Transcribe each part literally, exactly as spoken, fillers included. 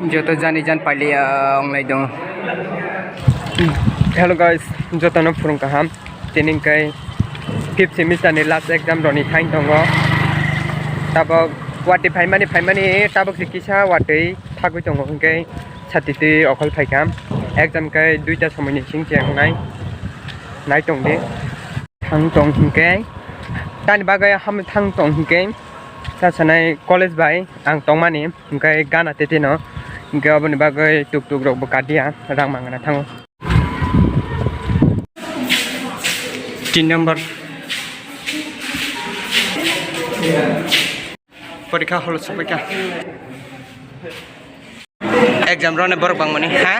Joto jani jan pailiya wnglai dong. Hello guys, jotono phurung kaham. Tini hwnkhe fifth semester ni last exam roni thain tongo. Tabok watwi phaimani phaimani tabok se kisa watwi thagwi tongo hwnkhe satitwi okhol phaikha. Exam khe duita somoini sing chengnai nai tongdi. Thang tong hwnkhe tani bagwi ham thang tong hwnkhe. Sa sanai college bai ang tongmani, hwnkhe gana tete no, hwnkhe aboni bagwi tuk tuk rok bo kadiya, rang mangana thango. Tin number. Porikha holo sopaikha. Exam rone borok bangmani, ha?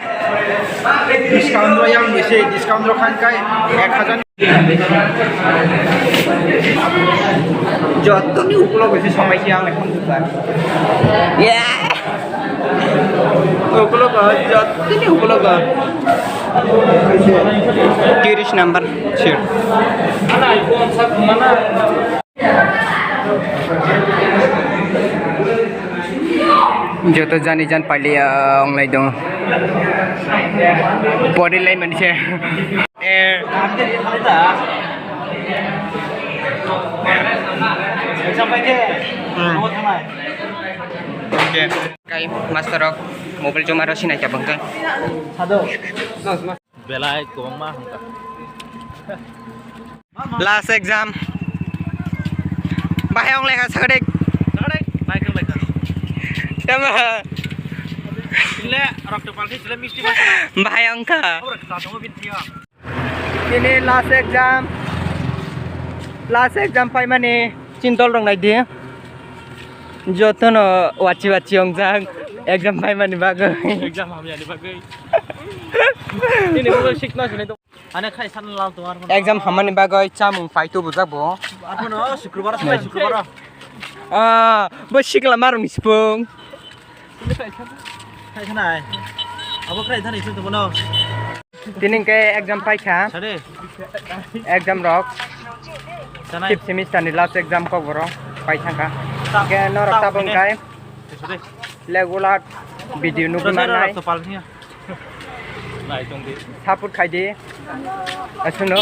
Discount rw yang bisi, discount rw khan kai ek hajar. Jotoni ukulo bisi somai si ang ekon dukar. Yeah. Ukulo ko, jotoni ukulo ko. Tiris number, sure. Joto jani jan pailiya wnglai dong. Pori lai manse. Eh. Hmm. Okay. Kai master rok mobile chuma ro sinai tabang kai. Belai kwbangma hwnka. Last exam. Bahai ong lekha sakrik. Sakrik, bahai khe lekha. Tama. Sile rokto palti sile misti masa. Bahai ongkha. Ora kita tunggu bin tiya. Ini last exam. Last exam paimani chintol rok naidi. Jotono wachi wachi ongjak exam paimani bagwi. Exam hamyani bagwi. Ini bagwi sikna sini to. Ane khai san lam to arphuno. Exam hammani bagwi chamung pai tubujak bo. Arphuno Shukrubaro sai Shukrubaro. Ah, bo sikla marung sipung. Khai sanai. Abo khai sanai sun to bono. Tini hwnkhe exam paikha. Sade. Exam rok. Sanai. Fifth semester ni last exam kok borok pai thangkha. Ta-, hwnkhe norok ta-, tabung hwnkhe. Kai. Sade. Regular video nugwi mannai. Rok to pal thangya. Nai tong di. Support khai di. Asuno.